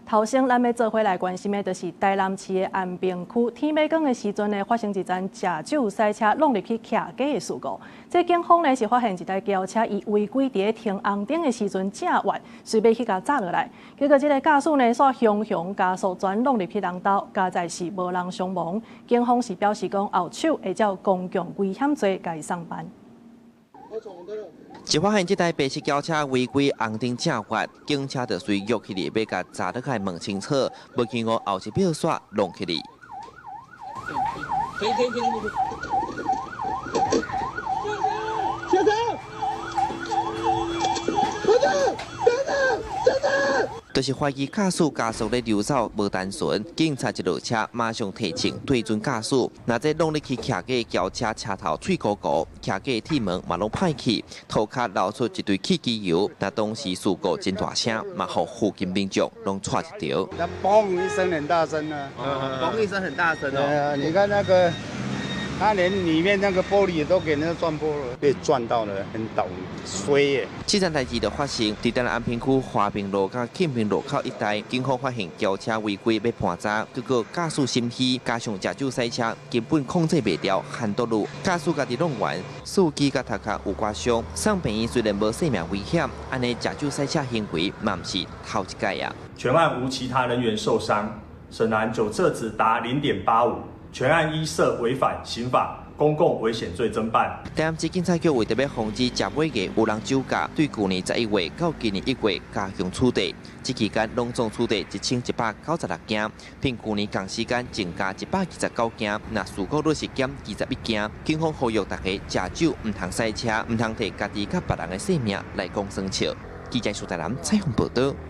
頭先咱欲做伙來關心的，就是台南市的安平區，天欲光的時陣呢，發生一樁食酒駛車挵入去徛街的事故。這警方呢是發現一台轎車，伊違規佇咧停紅燈的時陣正彎，隨欲去共砸落來。結果這个駕駛呢，煞雄雄加速全挵入去人兜，佳哉是無人傷亡。警方是表示講，後手會照公共危險罪共伊送辦。一發現這台白色轎車違規紅燈正彎，警車就隨約起來欲共砸落來問清楚，無經過後一秒煞弄起來。停停停！下車！等等等等等！就是懷疑駕駛加速咧溜走無單純，警察一落車馬上提槍對準駕駛，若這挵入去徛街轎車車頭碎糊糊，徛街鐵門嘛攏歹去，塗跤流出一堆汽機油，那當時事故真大聲，嘛予附近民眾攏嚇一跳。那嘣一聲很大聲啊！嘣一聲很大聲哦。對啊，你看那個，他連裡面那個玻璃都給那個撞破了，被撞到了，很倒衰耶。這樁代誌就發生佇咱安平區華平路佮慶平路口一帶，警方發現轎車違規欲盤查，結果駕駛心虛，加上食酒駛車，根本控制袂牢，陷墮路，駕駛家己弄完，司機佮頭殼有寡傷，送病院雖然無性命危險，按呢食酒駛車行為嘛毋是頭一擺啊。全案無其他人員受傷，審然酒測值達0.85。全案依涉違反刑法公共危險罪偵辦。台南市警察局為著欲防止食尾牙有人酒駕，對舊年11月到今年1月加強取締。這期間攏總取締1196件，比舊年仝時間增加129件，若事故率是減21件。警方呼籲大家食酒毋通駛車，毋通提家己佮別人的性命來講耍笑。記者蘇台南採訪報導。